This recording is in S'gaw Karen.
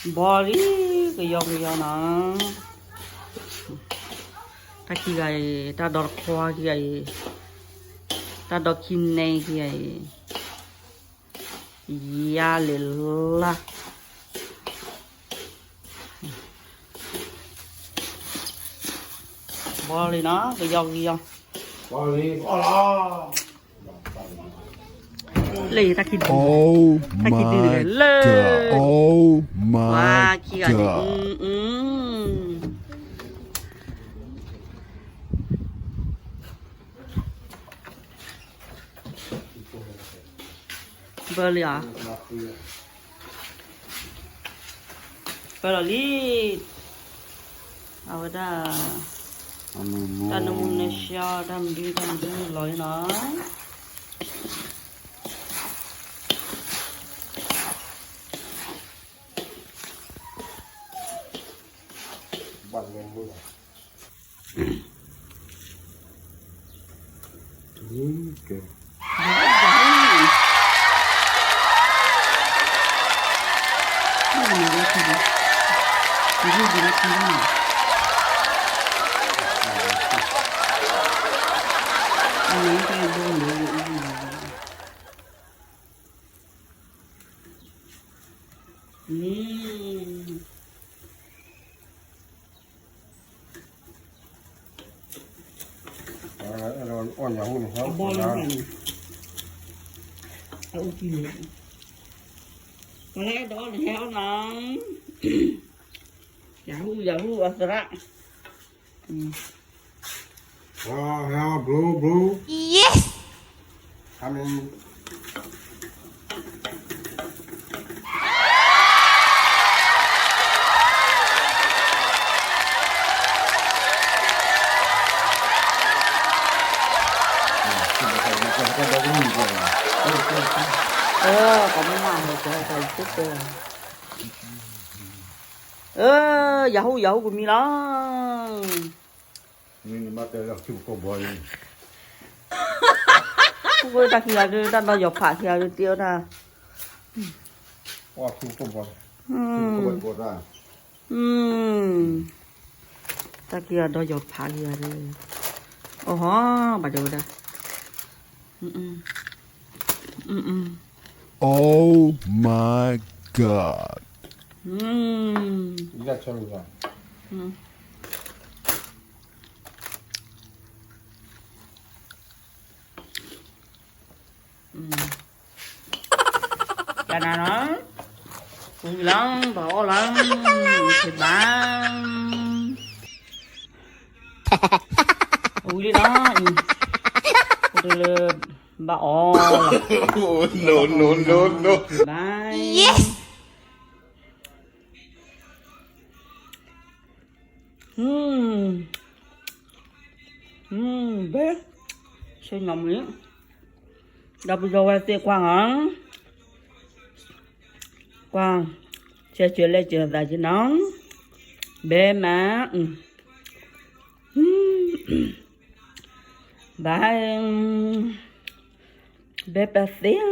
ဘီလံ, ကယီကယီနီၤ, တၢ်ခံဂၤအံၤ, တၢ်ဒီတခွါခံဂၤအံၤ, တၢ်ဒီခံနဲခံဂၤအံၤ, ယါလဲၤလၢ်, ဘီလံနီၤ, ကယီကယီ, လၢတၢ်ခံဒု, တၢ်ခံဒုလၢ, ပှၤခံဂၤန့ၣ်, ဘၢလံဧါ, ဘၢလီၤလံ, အဝဲဒၣ်, တၢ်နမူနဆှီ တၢ်မနုၤတၢ်မနုၤလီၤလံနီၤ. ပှၤလၢအဲၣ်ဒိးအီၣ်န့ၣ် ဟဲအီၣ်နီၤ, ယၤဟူ ယၤဟူ အသရၣ်, Yes. ယၤဟူ ယၤဟူ ကမံၤလီၤ. တၢ်ခံဂၤဒုး တၢ်ဒီယီၤဖးခံဂၤဒုး တ့အီၣ်တၢ်, တၢ်ခံဂၤဒီယီၤဖးခံဂၤဒုး, အီၣ်ဟီ ဘၣ်တဲဝဲဒၣ်, Oh my God. ယၤနၤနီၤ, ဝံၤလီၤ ဘၣ်အီၣ်လီၤ, ဘၣ်, ဝံၤလံနီၤ, ပတလၢ ဘၣ်အီၣ်လီၤ, ဘၣ်, ဘဲ, ဆ့ၣ်နီၤမုၢ်, ဒီပုၢ်ဒီဝဲၢ်သ့ၣ်ကွၢ်ဧါ, ကွၢ်, ဆဲးစၢၤလဲၤစၢၤသးက့နီၤ, ဘဲမး, ဘၣ်, ဘဲပသ့ၣ်